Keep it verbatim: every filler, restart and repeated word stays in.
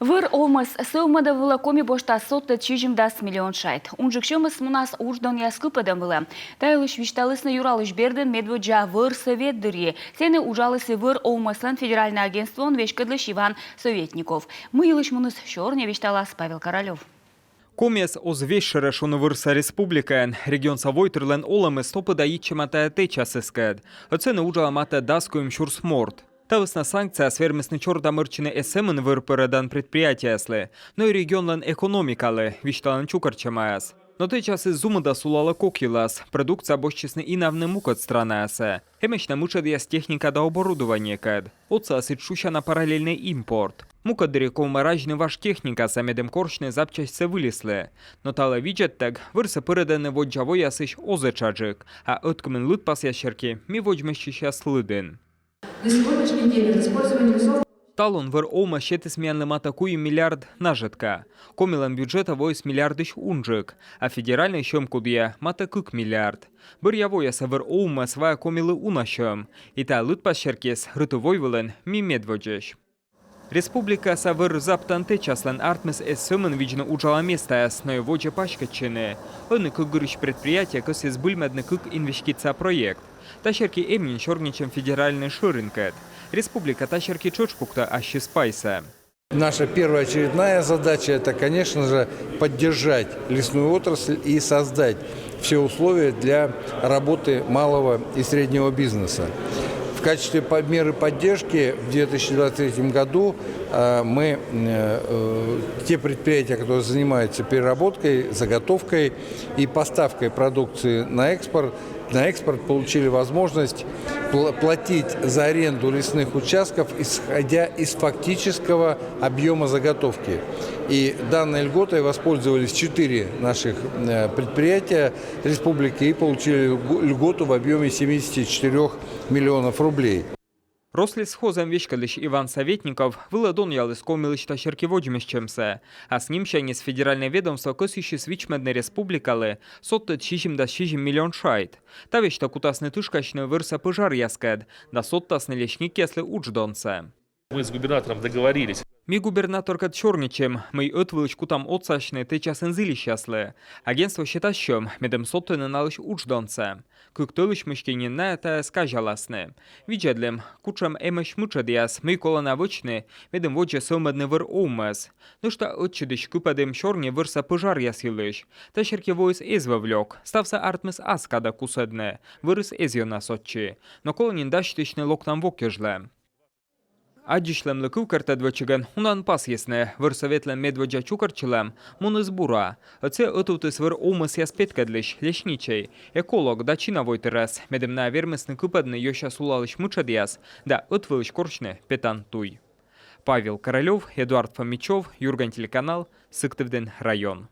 Вӧр овмӧс сӧвмӧдӧм вылӧ Коми босьтас содтӧд сизимдас миллион шайт. Унджык сьӧмыс мунас удждонъяс кыпӧдӧм вылӧ. Та йылысь висьталісны Юралысь бердын медводдза вӧр сӧвет дырйи. Сэні уджаліс и вӧр овмӧслӧн федеральнӧй агентствоӧн веськӧдлысь Иван Советников. Мый йылысь муніс сёрни, висьталас Павел Королёв. Комиӧс оз весьшӧрӧ шуны вӧрса республикаын. Регионса войтырлӧн олӧмыс топыда йитчӧма тайӧ тэчасыскӧд. Ӧд сэні уджалӧ матӧ дас куим сюрс морт. Та вӧсна санкцияяс вермисны чорыда мӧрччыны эз сӧмын вӧр пӧрӧдан предприятиеяслы, но и регионлӧн экономикалы, висьталӧны чукӧртчӧмаяс. Но тэчасыс зумыда сулалӧ кок йылас. Продукция босьтчисны инавны мукӧд странаясӧ. Эмӧсь на мытшӧдъяс техника да оборудованиекӧд. Отсалас и шусяна параллельнӧй импорт. Мукӧддырйи ковмӧ разьны важ техникасӧ, медым корсьны запчастьсӧ выльыслы. Но талы видзӧдтӧг вӧрсӧ пӧрӧдӧны воддза воясысь оз этшаджык, а ӧткымын лыдпасъяс серти ми водзмӧстчысьяс лыдын. На сегодняшний день в использовании лесов Талун вӧр овмӧс сетіс миянлы матӧ куим миллиард нажӧтка. Комилӧн бюджетӧ воис миллиардысь унджык, а федеральнӧй сьӧм кудйӧ матӧ кык миллиард. Бӧръя воясӧ вӧр овмӧс вайӧ Комилы уна сьӧм, и та лыдпас серти рытыв-войвылын ми медводдзӧсь. Республикаса вӧр заптан тэчаслӧн артмис эз сӧмын видзны уджалан местаяс, но и водзӧ паськӧдчыны. Ӧні кык гырысь предприятие кӧсйис збыльмӧдны кык инвестиция проект. Та серти эм нин сёрнитчӧм федеральнӧй шӧринкӧд. Республика та серти тшӧтш пуктӧ ассьыс пайсӧ. Наша первоочередная задача — это, конечно же, поддержать лесную отрасль и создать все условия для работы малого и среднего бизнеса. В качестве по- меры поддержки в две тысячи двадцать третьем году э, мы э, э, те предприятия, которые занимаются переработкой, заготовкой и поставкой продукции на экспорт, на экспорт получили возможность пл- платить за аренду лесных участков, исходя из фактического объема заготовки. И данной льготой воспользовались четыре наших э, предприятия республики и получили льгу- льготу в объеме семидесяти четырёх миллионов рублей. Рослесхозӧн веськӧдлысь Иван Советников вылӧ донъяліс Комилысь та серти водзмӧстчӧмсӧ. Ас нимсяньыс федеральнӧй ведомство кӧсйысис вичмӧдны республикалы содтӧд сизимдас сизим миллион шайт. Та весьтӧ кутасны тышкасьны вӧрса пӧжаръяскӧд да содтасны лесникъяслы удждонсӧ. Мы с губернатором договорились. Ми губернаторкӧд сёрнитчим, мый ӧтвылысь кутам отсасьны тэчасын зільысьяслы. Агентство сетас сьӧм, медым содтыны налысь удждонсӧ. Кык тӧлысь мысти нин найӧ тайӧс казяласны. Видзӧдлім, кутшӧм эмӧсь мытшӧдъяс, мый колӧ на вӧчны, медым водзӧ сӧвмӧдны вӧр овмӧс. Нӧшта ӧтчыдысь кыпӧдім сёрни вӧрса пӧжаръяс йылысь. Та серти воыс эз вӧв лёк, ставсӧ артмис ас кадӧ кусӧдны, вӧрыс эз ёна сотчы. Но колӧ нин дасьтысьны локтан во кежлӧ. Аддзысьлӧмлы кывкӧртӧд вӧчигӧн унаӧн пасйисны, вӧр сӧветлӧн медводдза чукӧртчылӧм муніс бура. Ӧд сійӧ ӧтувтіс вӧр овмӧсъяс петкӧдлысь, лесничӧй, эколог да чина войтырӧс, медым найӧ вермисны кыпӧдны ёся сулалысь мытшӧдъяс да ӧтвылысь корсьны петан туй. Павел Королёв, Эдуард Фомичёв, «Юрган» телеканал, Сыктывдін район.